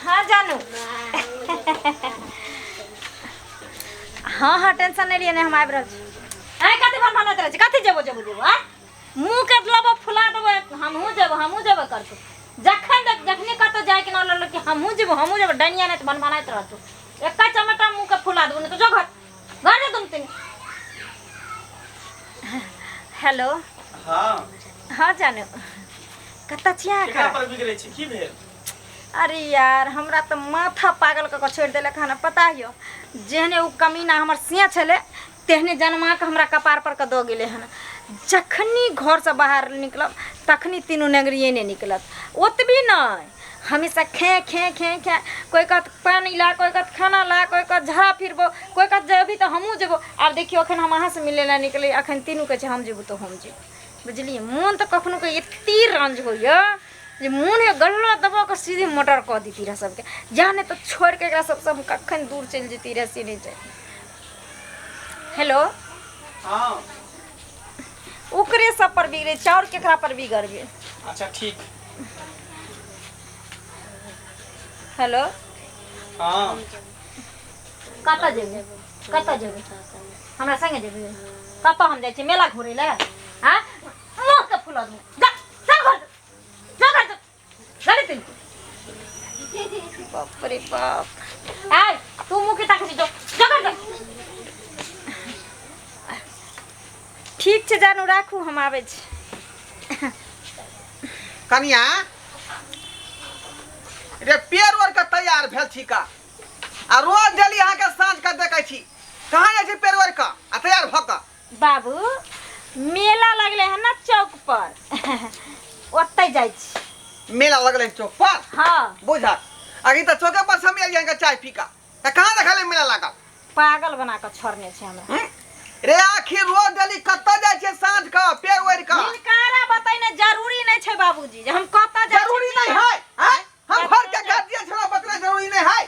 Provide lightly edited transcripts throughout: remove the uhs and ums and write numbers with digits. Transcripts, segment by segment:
हाँ जानू। हाँ हाँ, टेंशन नहीं लिए, नहीं हम आबि रहल छी। आइ कथी भन भनैत रहै छी? कथी जेबो जेबो जेबो? आइ मुँह के लेबो फुला देबो। हमहूँ जेबो, हमहूँ जेबो करतौ। जखन देख, जखने कतौ जाइके नाम लेलक कि हमहूँ जेबो, हमहूँ जेबो, डनिया नहि तऽ भन भनाइत रहतौ। एक्का चमेटा मुँह के फुला देबो, नहि तऽ जो घर घर जो तुम तीन। हेलो। हाँ। हाँ जानू, कतऽ छियै अहाँ? केकरा पर बिगड़ै छी? की भेल? अरे यार, हमरा तऽ माथा पागल कऽ कऽ छोड़ि देलक हन। पता यौ, जेहने ओ कमीना हमर सिया छलै, तेहने जनमा कऽ हमरा कपार पर कऽ दऽ गेलै हन। जखनी घरसँ बाहर निकलब, तखनी तीनू नेंगरिए नहि निकलत। ओतबी नहि, हमेशा खे खे खे खे। कोइ कहत पानि ला, कोइ कहत खाना ला, कोइ कहत झड़ा फिरबो, कोइ कहत जेबही तऽ हमहूँ जेबो। आब देखियौ, अखन हम अहाँसँ मिलै लए निकलै, अखन तीनू कहै छै हम जेबो तऽ हम जेबो। बुझलियै, मोन तऽ कखनो के एते रंज होइए जे मोन होइए गल्ला दबा कऽ सीधे मर्डर कऽ दैती रहए सबके, या नहि तऽ छोड़ि कऽ एकरा सबसँ हम कखन दूर चलि जैती रहए से नहि जानि। हेलो। हाँ। ओकरे सब पर बिगड़ै छै, आओर केकरा पर बिगड़बै? अच्छा ठीक। हेलो। हाँ। कतऽ जेबै? कतऽ जेबै? हमरा संगे जेबै? कतऽ हम जाइ छी मेला घुरै लए? आँ, मुँह के फुला दू। जा, चल घर, जा घर, जा चल तीन। बाप रे बाप! आय तू मुँह के ताकै छी? जो, जा घर जा। ठीक छै जानू, राखू, हम आबै छी। कनिया रे, पेड़ ओढ़ के तैयार भेल छी का? आ रोज डेली अहाँके साँझ के देखै छी, कहाँ जाइ छी पेड़ ओढ़ के आ तैयार भऽ कऽ? बाबू, मेला लगले है ना चौक पर, ओतै जाइ छी। मेला लगलै चौक पर? हाँ। बुझल, अभी तऽ चौके पर से हम एलियै अहाँके चाय पी कऽ, तऽ कहाँ देखलै मेला लागल? पागल बना कऽ छोड़ने छै हमरा। हम्म? रे, आखिर रोज डेली कतऽ जाइ छियै साँझ कऽ पेड़ ओढ़ कऽ? हिनकारा बतेने जरूरी नहि छै बाबूजी जे हम कतऽ जाइ छी। जरूरी नहीं है? आँय? हम घर के गार्जियन छलहुँ, बतना जरूरी नहीं है?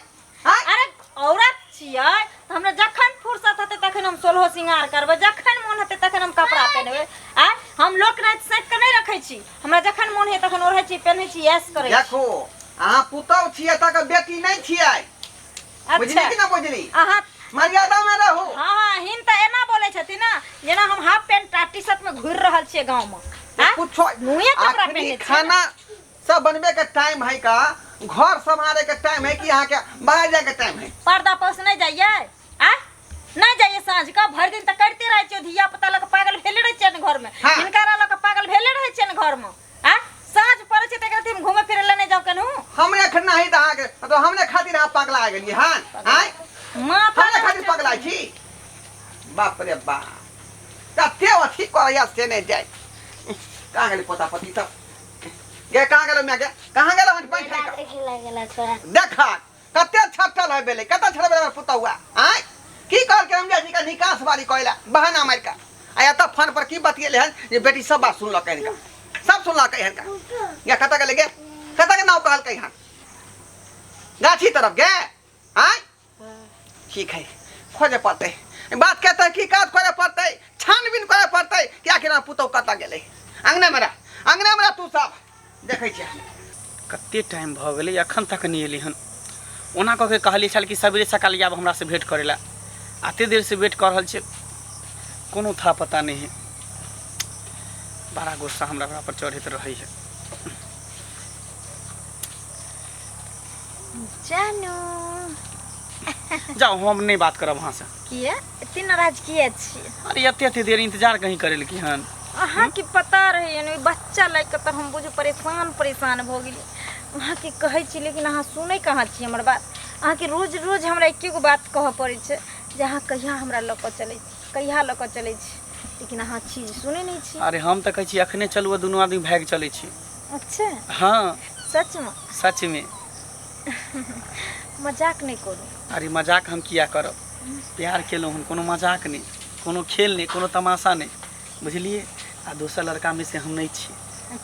आँय? अरे, औरत छियै तऽ हमरा जखन फुर्सत हेतै तखन हम सोलहो सिंगार करबै, जखन मोन हेतै तखन हम कपड़ा पहिनबै। आँय, हम लोक राति साँति कऽ नहि रखै छी। हमरा जखन मोन होइए तखन ओढ़ै छी, पहिनै छी, ऐश करै छी। देखो, अहाँ पुतहु छियै तक बेटी नहीं छियै। बुझली अच्छा कि ना बुझली? अहाँ मर्यादा में रहू। हाँ हाँ, हिन तऽ एना बोलै छथिन ने जेना हम हाफ पैंट आ टी शर्ट में घुरि रहल छियै गाँव में। आँय? कुछो नुए कपड़ा आखिरी पहिने छियै ने। खाना सब बनबे के टाइम है का, घर संभाले के टाइम है कि यहाँ के बाहर जाए के टाइम है? पर्दा पौस नहि जाइए? आ नहि जाइए? साँझ के भरि दिन तऽ करिते रहै छियै, धिया पुता लऽ कऽ पागल भेले रहै छियै ने घरमे। हाँ। हिनकारा लऽ कऽ पागल भेले रहै छियै ने घरमे। आ साँझ पड़ै छै तऽ एकरा हम घूमे फिरे लए नहि जाउ केनहु? हमरे खना ही तऽ अहाँके मतलब हमरे खातिर अहाँ पगला गेलियै हन? आँय? माथा हमरे खातिर पगला छी? बाप रे बाप, कते अथी करैया से नहि जाय। कहाँ गेलै पोता पोती सब गे? कहाँ गेलो माय गे? कहाँ गेलो हन पानि खाइ देखे लागल छोड़ा। देखा, कते छटल है बेले, कते छटल बेले पुतहुआ। आँय, की कहलकै? हम जाइ छी का निकास वाली कहला बहाना मारि कऽ। आ एतऽ फोन पर की बतियेले हन जे बेटी सब बात सुनलकै हन? सब सुनलकै हन का? गे, कतऽ गेलै गे? कतऽ के नाव कहलकै हन? गाछी तरफ गे? आँय, ठीक है, खोजे पड़तै बात के तहकीकात करे पड़तै, छानबीन करे पड़तै कि आखिर हमर पुतहु कतऽ गेलै। अङ्गने मे रह, अङ्गने मे रह तू सब, देखै छियै। कते टाइम भऽ गेलै, एखन तक नहि एलै हन। ओना कऽ के कहलियै छल कि सवेरे सकाल आयब हमरासँ भेँट करै लए। एते देरसँ वेट कऽ रहल छियै, कोनो था पता नहि है। बड़ा गुस्सा हमरा ओकरा पर चढ़ैत रहै है। जानू। जाउ, हम नहि बात करब अहाँसँ। किया एते नाराज किया छी? अरे, एते एते देर इंतजार कहीं करेलकी हन? अहाँके पता रहैए ने, ओहि बच्चा लागि कऽ तऽ हम बुझू परेशान परेशान भऽ गेली। अहाँके कहै छी, लेकिन अहाँ सुनै कहाँ छी हमर बात? अहाँके रोज रोज हमरा एके गो बात कहऽ पड़ै छै जे अहाँ कहिया हमरा लऽ कऽ चलै छी, कहिया लऽ कऽ चलै छी, लेकिन अहाँ चीज सुनै नहि छी। अरे, हम तऽ कहै छी अखने चलू आ दुनू आदमी भागि चलै छी। अच्छा? हाँ। सचमे? सचमे। मजाक नहि करू। अरे, मजाक हम किया करब? प्यार केलहुँ हन, कोनो मजाक नहि, कोनो खेल नहि, कोनो तमाशा नहि, बुझलियै? आ दोसर लड़कामे से हम नहि छी।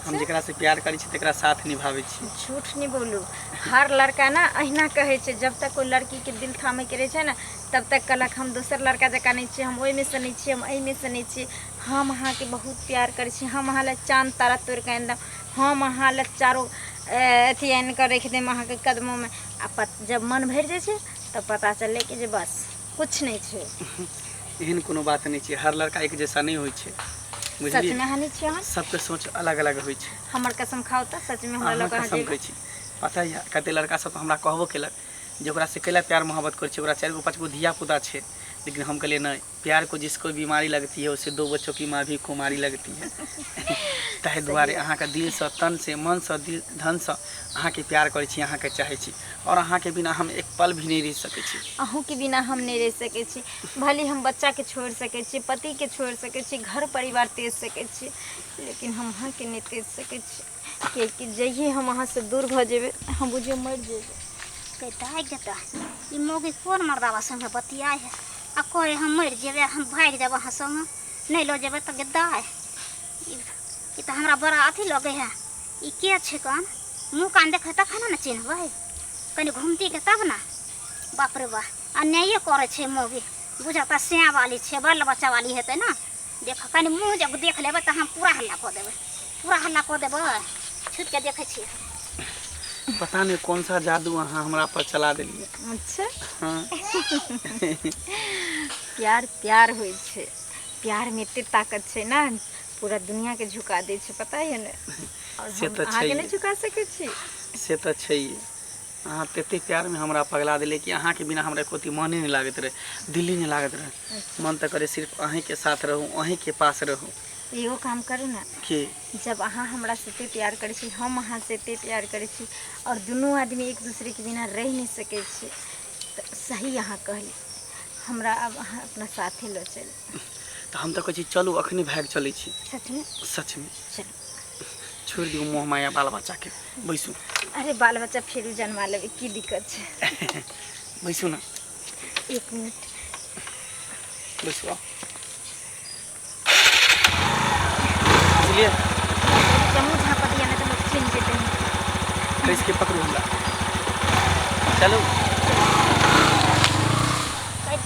हम जेकरासँ प्यार करै छी तकरा साथ निभाबै छी। झूठ नहीं बोलू। हर लड़का ना अहिना कहै छै। जब तक कोई लड़की के दिल थामे के रहै छै ने, तब तक कहलक हम दोसर लड़का जकाँ नहि छियै, हम ओहिमे से नहि छियै, हम एहिमे से नहि छियै, हम अहाँके बहुत प्यार करै छी, हम अहाँ लए चाँद तारा तोड़ि कऽ आनि देब, हम अहाँ लए चारो अथी आनि कऽ राखि देब अहाँके कदमोमे आ जब मन भरि जाइ छै तब पता चललै कि जे बस कुछ नहि छै। एहन कोनो बात नहि छै, हर लड़का एक जैसा नहि होइ छै, बुझलियै? सचमे अहाँ नहि छियै? अहाँ सबके सोच अलग अलग होइ छै। हमर कसम खाउ तऽ सचमे हमरा अहाँ लऽ कऽ अहाँ कसम जेबै? कहै छी। पता यऽ, कते लड़का सब तऽ हमरा कहबो केलक जे ओकरासँ कैला प्यार मोहब्बत करै छै, ओकरा 4 गो 5 गो धिया पुता छै। लेकिन हम कहलियै नहि, प्यार को जिसको बीमारी लगती है उसे 2 बच्चों की माँ भी कुमारी लगती है। ताहि दुआरे अहाँके दिलसँ, तनसँ, मनसँ, दिल धनसँ अहाँके प्यार करै छी, अहाँके चाहै छी आओर अहाँके बिना हम एक पल भी नहि रहि सकै छी। अहूँके बिना हम नहि रहि सकै छी। भले हम बच्चाके छोड़ि सकै छी, पतिके छोड़ि सकै छी, घर परिवार तेज सकै छी, लेकिन हम अहाँके नहि तेज सकै छी, किएकि जहिए हम अहाँसँ दूर भऽ जेबै हम बुझियौ मरि जेबै। दाइ गेता, ई मौगी कोन मर्दाबा संगे बतियाइ है आ कहे हम मरि जेबै, हम भागि जायब अहाँ संगे, नहि लऽ जेबै तऽ दाइ ई तऽ हमरा बड़ा अथी लगै है। ई के छै कन मुँह कान देखै तखन ने चिन्हबै, कनि घुमतीके तब ने। बाप रे बा, अन्याये करै छै मौगी, बुझता सिया वाली छै, बाल बच्चा वाली हेतै ने। देख कनि मुँह जब देख लेबै तऽ हम पूरा हल्ला कऽ देबै, पूरा हल्ला कऽ देबै। छुपिके देखै छियै। पता नहीं कौन सा जादू अहाँ हमरा पर चला देलियै। अच्छा। हाँ। प्यार प्यार होइ छै, प्यारमे एते ताकत छै ने, पूरा दुनियाके झुका दै छै, पता है ने? आओर से हम तऽ अहाँके छैहे। नहि झुका सकै छी। से तऽ छैहे, अहाँ ततेक प्यारमे हमरा पगला देलियै कि अहाँके बिना हमरा एको रत्ती मने नहि लागैत रहै, दिले नहि लागैत रहै। मन तऽ करै सिर्फ अहीँके साथ रहू, अहीँके पास रहू। एगो काम करू ने। की? जब अहाँ हमरा से एते प्यार करै छी, हम अहाँ से एते प्यार करै छी आओर दुनू आदमी एक दूसरेके बिना रहि नहि सकै छी, तऽ सही अहाँ कहली, हमरा आब अहाँ अपना साथे लऽ चलू। तऽ हम तऽ कहै छी चलू अखने भागि चलै छी। सचमे? सचमे। चलू। छोड़ि दियौ मोह माया बाल बच्चाके, बैसू। अरे बाल बच्चा फेरू जन्मा लेबै, की दिक्कत छै? बैसू ने। एक मिनट बैसू, आउ। बुझलियै? मुँह झाँप दिया, नहि तऽ लोक चिन्ह जेतै। कैसके पकड़ू हमरा, चलू।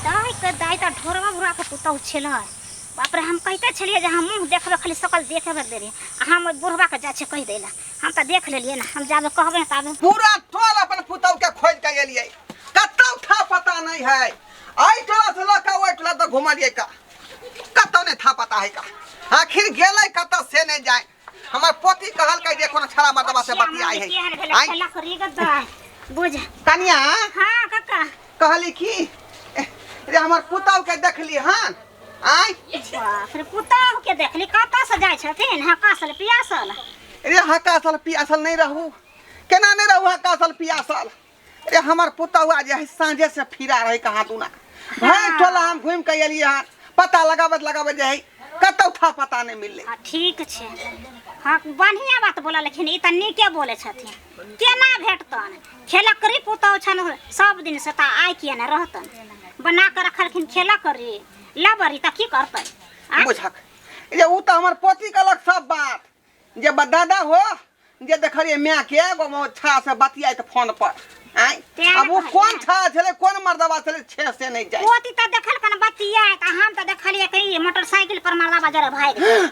दाइ के दाइ तऽ ढोरबा बुढ़ाके पुतहु छलै। बाप रे, हम कहिते छलियै जे हम मुँह देखबै, खाली शकल देखेबै देरी, आ हम ओहि बुढ़बाके जाइ छियै कहि दै लए। हम तऽ देख लेलियै ने, हम जाबे कहबै ने ताबे पूरा टोल अपन पुतहु के खोजि के एलियै, कतौ था पता नहीं है। एहि टोला से लऽ कऽ ओहि टोला तक घुमलियै का, कतौ नहि था पता है का, आखिर गेलै कतऽ से नहि जाय। हमर पोती कहलकै जे कोनो छड़ा मर्दबा से बतियाइ है। केहन भेलै? आँय? खेला करी गे दाइ, बुझ। कनिया। हाँ काका। कहली की रे हमर पुतहु के देखली हन? आँय? बाप रे, पुतहु के देखली? कतऽ से जाइ छथिन? हकासल पियासल? रे हकासल पियासल नहि रहू, केना नहि रहू हकासल पियासल? रे हमर पुतहु आज है साँझे से फिरा रहे कहाँ दूना भाई टोला हम घूमि के एलियै हन, पता लगाबैत लगाबैत जे है कतौ था पता नहि मिललै। हाँ ठीक छै। हाँ बढ़िआँ बात बोललखिन, ई तऽ नीके बोलै छथिन। केना भेटतन? खेलकरी पुतहु छनि सब दिन से, तऽ आइ किया नहि रहतन? बना कऽ रखलखिन खेलकरी लबरी, तऽ की करतै? आँय? बुझक जे उ तऽ हमर पोती कहलक सब बात जे दादा हो जे देखलियै माय के एगो छा से बतियाइत फोन पर। आँय? तें आब उ कहलियै। कोन छा छलै, कोन मर्दबा छलै, छे से नहि जाय। पोती तऽ देखलकन बतियाइत, आ हम तऽ देखलियै कि मोटरसाइकिल पर मर्दबा जरे भागि गेलै।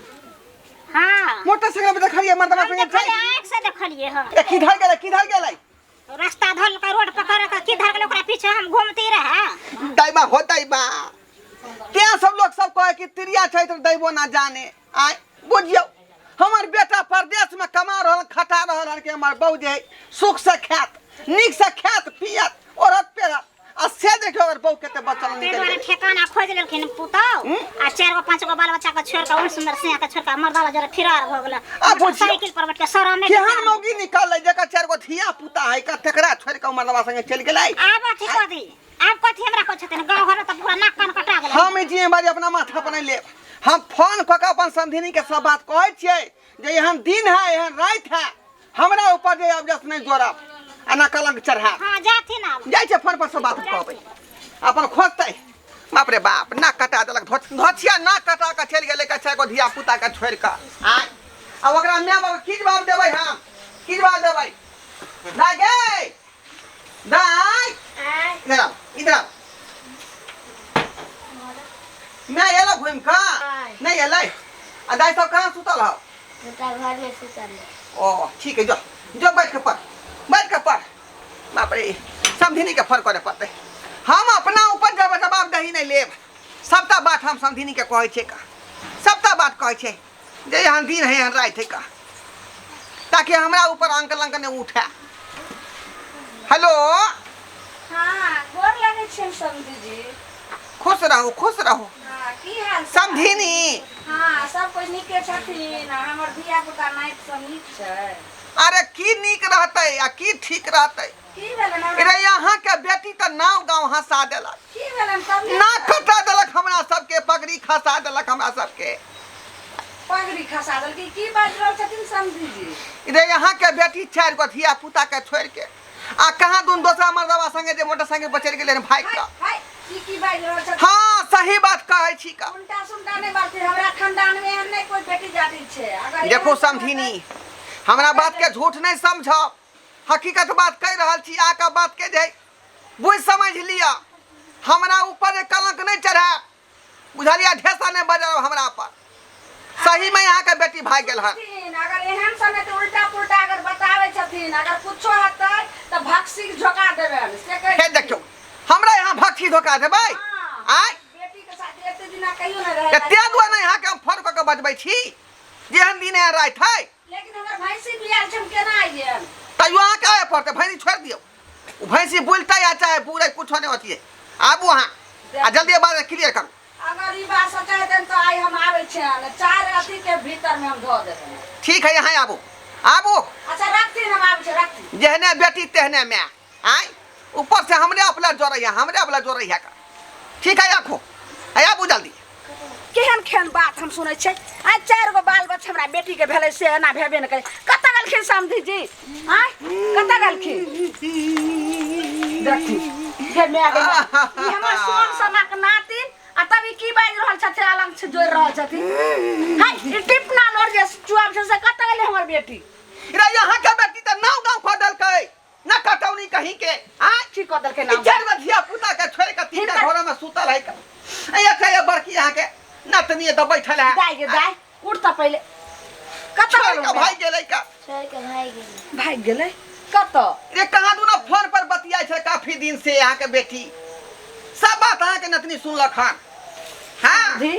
हाँ मोटरसाइकिल पर देखलियै मर्दबा हम संगे देखलियै, आँखि से देखलियै। हँ। ए, किधर गेलै, किधर गेलै? रास्ता धल के रोड पकड़ के किधर गेलै, ओकरा पीछे हम घूमती रहे। दैबा हो दैबा, तें सब लोग सब कहे कि तिरिया छै तऽ दैबो ना जाने। आँय बुझियौ, हमर बेटा परदेश में कमा रहल खटा रहल हन कि हमर बहू जे है सुख से खायत, नीक से खायत पियत, ओढ़त पेरत, आ से देखियौ अगर बहू कते बचल ताहि निकलि दुआरे गेलै। ठेकाना खोजि लेलखिन पुतहु, आ 4 गो 5 गो बाल बच्चा के छोड़ि कऽ, ओहन सुन्दर सिंह के छोड़ि कऽ मर्दाबा जरे फिरार भऽ गेलै। आ बुझियौ। मोटरसाइकिल पर बैठ के शरमे केहन मौगी निकललै जकर 4 गो धिया पुता है का, तकरा छोड़ि कऽ मर्दबा संगे चलि गेलै। आब अथी कऽ दी, आब कथी हमरा कहै छथिन? गाँव घरमे तऽ पूरा नाक कान कटा गेलै। हम ई जिम्मेवारी अपना माथा पर नहि लेब। हम फोन कऽ के अपन समधिनी के सब बात कहै छियै जे एहन दिन है, एहन राति है, हमरा ऊपर जे अबजस नहि जोड़ब आ ना कलंक चढ़ायब। हाँ जाथिन आब। जाइ छै फोन पर सब बात कहबै, अपन खोजतै। बाप रे बाप, नाक कटा देलक, धोथिया नाक कटा कऽ चलि गेलै 4 गो धिया पुता के छोड़ि कऽ। आँय, आ ओकरा माय बाप की जवाब देबै हम? की जवाब देबै? दाइ गे दाइ, इधर आउ, इधर आउ। माय एलौ घुमि कऽ? नहि एलै? आ दाइ सब कहाँ सुतल हौ? बेटा घर में सुतल है। ओ ठीक है, जो जो बैठ के पढ़, बैठ के पढ़। बाप रे, समधिनी के फर करे पड़तै। हम अपना ऊपर जब जवाबदेही नहीं लेब। सबटा बात हम समधिनी के कहै छियै का, सबटा बात कहै छियै जे एहन दिन है एहन राति है का, ताकि हमरा ऊपर अंक लंक नहीं उठे। हेलो। हाँ, गोर लगै छियनि समधी जी। खुश रहू, खुश रहू। हाँ, की हाल चाल? समधिनी। हाँ, सब कोई नीके छथिन आ हमर धिया पुता नाति सब नीक छै। अरे की नीक रहतै आ की ठीक रहतै? की भेलन हमरा? अरे यहाँ के बेटी तऽ नाव गाँव हंसा देलक। की भेलन तब? नाक कटा देलक हमरा सबके, पगड़ी खसा देलक हमरा सबके। पगड़ी खसा देलकै? की बाजि रहल छथिन समधी जी? रे यहाँ के बेटी 4 गो धिया पुता के छोड़ के आ कहाँ दून दोसरा मर्दवा संगे जे मोटरसाइकिल पर चढ़ि गेलै भागि हाय कऽ। हाय, की की बाजि रहल छथिन? हाँ, सही बात कहै छी का। उल्टा सुलटा नहि बाजथिन, हमरा खानदान मे एहन नहि कोई बेटी जाति छै। अगर देखो एहन समधिनी, हमरा बात के झूठ नहीं समझब, हकीकत बात कह रहल छी। आके बात के जे बुझ समझ लिअ, हमरा ऊपर जे कलंक नहीं चढ़ा, बुझलियै? ढेसा नहीं बजाब हमरा पर। सही में यहाँ के बेटी भाग गेल हन। छथिन, अगर एहन समय तऽ उल्टा पुल्टा अगर बताबै छथिन, अगर कुछो हेतै तऽ भक्सी के झोका देबनि से कहै। हे देखियौ, हमरा यहाँ भक्सी धोखा देबै? हाँ। आय बेटी के साथ एते दिना कहियो नहि रहै। तें दुआरे ने यहाँ के हम फोन कऽ के बजबै छी, जेहन दिन एहन राति है। लेकिन हमर भैंसी बियाल छै, हम केना आइयन? तैयो अहाँके आबय पड़तै, भैंसी छोड़ि दियौ। ओ भैंसी बोलतै या चाहे बुरै, कुछो नहि अथी। आबू अहाँ आ जल्दी बात क्लियर करू। अगर ई बात सच हेतनि तऽ आइ हम आबै छियनि, 4 अथी के भीतर में हम धऽ देबनि। ठीक है, यहाँ आबू, आबू। अच्छा रखथिन, हम आबै छी, रखथिन। जेहने बेटी तेहने माय। आय ऊपर से हमरे अपना जोड़ै है, हमरे अपना जोड़ै है। ठीक है, राखू, आबू जल्दी। केहन केहन बात हम सुनै छियै। आइ 4 गो बाल बच्चा हमरा बेटी के भेलै से एना भेबे नहि करै। कतऽ गेलखिन समधी जी? आँय, कतऽ गेलखिन? देखी हे माय गे माय, ई हमर सोन सनक नातिन आ तब ई की बाजि रहल छथिन, अलग से जोड़ि रहल छथिन। हाय, ई टिपना लोर जे चुआब छै से कतऽ गेलै हमर बेटी? रे यहाँ के बेटी तऽ नाव गाँव खो देलकै, न कटौनी कहीं के। आँय की कऽ देलकै ई नाव? 4 गो धिया पुता के छोड़ि के 3 टा घर में सुतल है। एक है बड़की यहाँ के नतनी तऽ बैठल है। दाय गे दाय, उठ तऽ पहिले। कतऽ छोड़ि गेलौ के भागि गेलै का? छोड़ि के भागि गेलै। भागि गेलै कतऽ? रे कहाँ दूना फोन पर बतियाइ छै काफी दिन से यहाँ के बेटी। सब बात अहाँ के नतनी सुनलक हन। हाँ जी,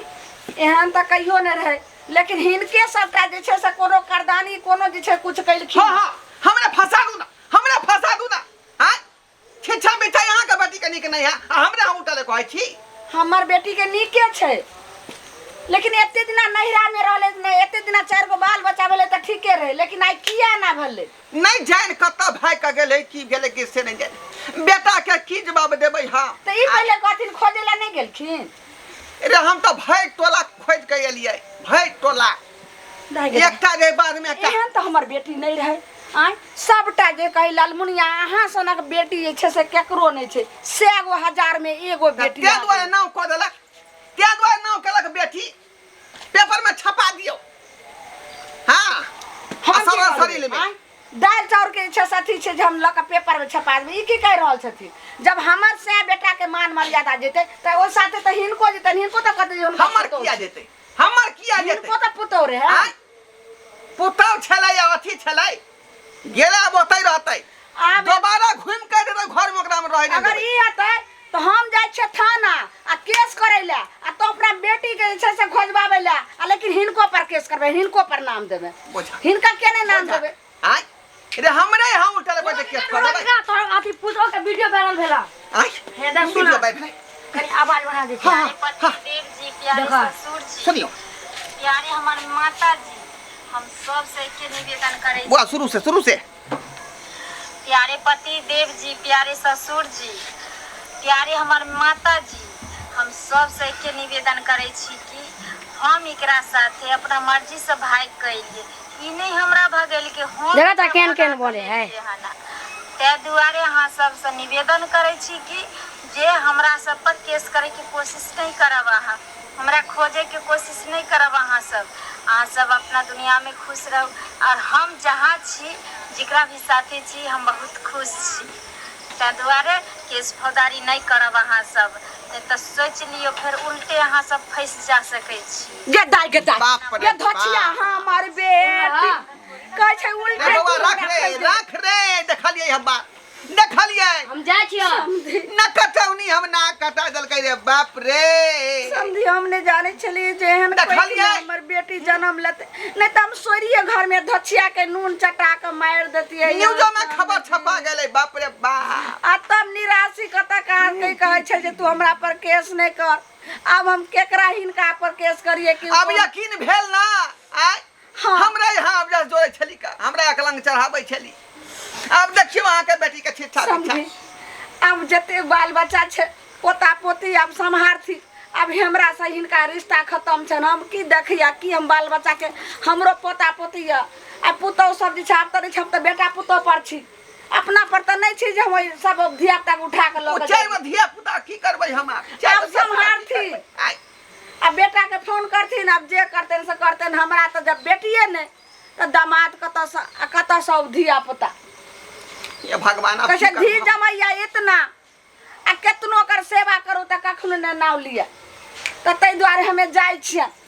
एहन तऽ कहियो नहि रहै, लेकिन हिनके सबटा जे छै से कोनो करदानी कोनो जे छै कुछ कैलखिन। हाँ हाँ, हमरा फंसा दू ना, हमरा फंसा दू ना। हाँ, छिछा मिठा यहाँ के बेटी के नीक नहीं है, आ हमरे हम उठले कहै छी। हमर बेटी के नीके छै, लेकिन एते दिना नैहरा में रहलै नहि, एते दिना 4 गो बाल बच्चा भेलै तऽ ठीके रहै, लेकिन आइ किया ना भेलै? नहीं जान कतऽ भागि के गेलै, की गेलै कि से नहीं जान। बेटा के की जवाब देबै हम? तऽ ई पहिले कहथिन खोजै लए नहि गेलखिन? रे हम तऽ भरि टोला खोजि के एलियै, भरि टोला। एकटा रे बाद में एकटा। एहन तऽ हमर बेटी नहि रहै। आँय, सबटा जे कही ललमुनिया अहाँ सनक बेटी जे छै से केकरो नहि छै, 100 गो हजार में एगो बेटी। तें दुआरे नाम कऽ देलक, तें दुआरे नाम केलक बेटी। पेपर में छपा दियौ। हाँ, हम की असर करबै? शरीर में। आँय, दालि चाउर के जे छै से अथी छै जे हम लऽ कऽ पेपर में छपा देबै, ई की कहि रहल छथिन? जब हमर सै बेटा के मान मर्यादा जेतै तऽ ओहि साथे तऽ हिनको जेतनि, हिनको तऽ कहतै जे हुनका हमर पुतोहु किया छै। जेतै? हमर किया जेतै? हिनको तऽ पुतोहु रहै। आँय, पुतहु छलै या अथी छलै, गेलै आब ओतै रहतै। आब दोबारा घुमि के जेतै घर में, ओकरा में रहै नहि अगर देबै। ई हेतै तऽ हम जाइ छियै थाना आ केस करै लए, आ तो अपना बेटी के जे छै से खोजबाबै लए, आ लेकिन हिनको पर केस करबै, हिनको पर नाम देबै। बोझा। हिनका के नहि नाम देबै? आँय रे, हमरे यहाँ उल्टा लगबै छै केस कर देबै। तोहर अथी पुतोह के वीडियो वायरल भेला। आँय, हे देख सुना। वीडियो वायरल भेलै। कनी आवाज बढ़ा दे। हाँ, हाँ, हाँ। पतिदेव जी, प्यारे देखा। ससुर जी, सुनियो प्यारे हमर माता जी, हम सबसे एके निवेदन करै छी। बुआ, शुरू से, शुरू से। प्यारे पति देव जी, प्यारे ससुर जी, प्यारे हमर माता जी, हम सबसे एके निवेदन करै छी कि हम एकरा साथे अपना मर्जी से भागि के अयलियै, ई नहि हमरा भगेल के हम देखा तऽ एकरा केहन केहन भगा बोले के है। लेलियै हन। ताहि दुआरे अहाँ सबसँ निवेदन करै छी कि जे हमरा सब पर केस करैके कोशिश नहि करब, अहाँ हमरा खोजैके कोशिश नहि करब। अहाँ सब, अहाँ सब अपना दुनियामे खुश रहू, और हम जहाँ छी, जेकरा भी साथे छी, हम बहुत खुश छी। ताहि दुआरे केस फौजदारी नहि करब अहाँ सब, नहि तऽ सोचि लियौ फेर उल्टे अहाँ सब फँसि जा सकै छी। गे दाइ, गे दाइ, बाप रे गे धोछिया बाप। हमर बेटी। कहै छै उल्टे रे बौआ तू राख हमरा रे कहि दे। राख रे देखलियै हम बात देखलियै हम जाइ छियै न कटौनी हम ना कटा देलकै रे बाप रे समझी हम नहि जानै छलियै जे एहन देखलियै? कोइ दिन हमर बेटी जन्म लेतै नहि तऽ हम सोरिये घर में धछिया के नून चटा के मारि देतियै न्यूजो में खबर छपा गेलै बाप रे बाप आ तब निराशी कतऽ कहाँ के कहै छै जे तू हमरा पर केस नहि कर आब हम केकरा हिनका पर केस करिए कि अब यकीन भेल ना आय हाँ। हमरा यहाँ अब जस जोड़ै छली का हमरा अकलंग चढ़ाबै छली आब देखियौ अहाँके बेटी के छिच्छा समझी बिच्छा आब जते बाल बच्चा छै पोता पोती आब सम्हारथी आब हमरा से हिनका रिश्ता खत्म छनि हम की देखिया की हम बाल बच्चा के हमरो पोता पोती यऽ आ पुतहु सब जे छै आब तऽ नहि छै हम तऽ बेटा पुतहु पर छी अपना पर तऽ नहि छी जे हम ओहि सब धिया पुता के उठा के लऽ ओ के चारि जाइए। गो धिया पुता की करबै हम आब चारि आब गो धिया पुता की सम्हारथी। करबै? आय आ बेटाके फोन करथिन आब जे करतनि से करतनि हमरा तऽ जब बेटिए नहि तऽ दामाद कतऽसँ आ कतऽसँ ओ धिया पुता ये भगवान आब कहै की छै धी करब हम? जमैया इतना आ केतनो ओकर सेवा करू तऽ कखनो नहि नाव लिअ तऽ ताहि दुआरे हमे जाइ छियनि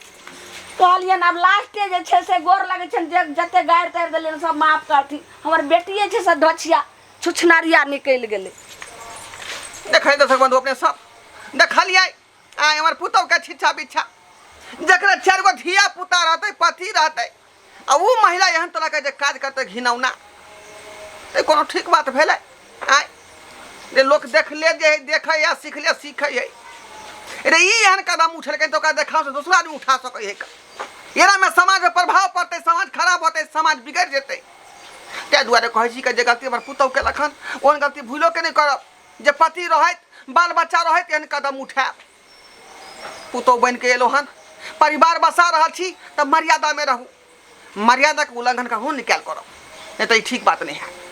कहलियनि आब लास्टे जे छै से गोर लगै छनि जे जते गारि तारि देलियनि सब माफ करथिन हमर बेटिए छै से धोछिया छुछनरिया निकलि गेलै देखै दर्शक बंधु अपने सब देखलियै आय हमर पुतहु के छिच्छा बिच्छा जकरा चारि गो धिया पुता रहतै पति रहतै आ ओ महिला एहन तरह के जे काज करतै घिनौना तऽ कोनो ठीक बात भेलै आय जे लोक देखले जे है देखै या सिखले सीखै है रे ई एहन कदम उठेलकै तऽ ओकरा देखाव से दोसरो आदमी उठा सकै है एनामे समाजमे प्रभाव पड़तै समाज खराब होतै समाज बिगड़ि जेतै ताहि दुआरे कहै छी कि जे गलती हमर पुतहु केलक हन ओहन गलती भूलो के नहि करब जे पति रहैत बाल बच्चा रहैत एहन कदम उठायब पुतहु बनि के एलहुँ हन परिवार बसा रहल छी तऽ मर्यादामे रहू मर्यादाके उल्लंघन कखनो नहि कयल करब नहि तऽ ई ठीक बात नहि हैत।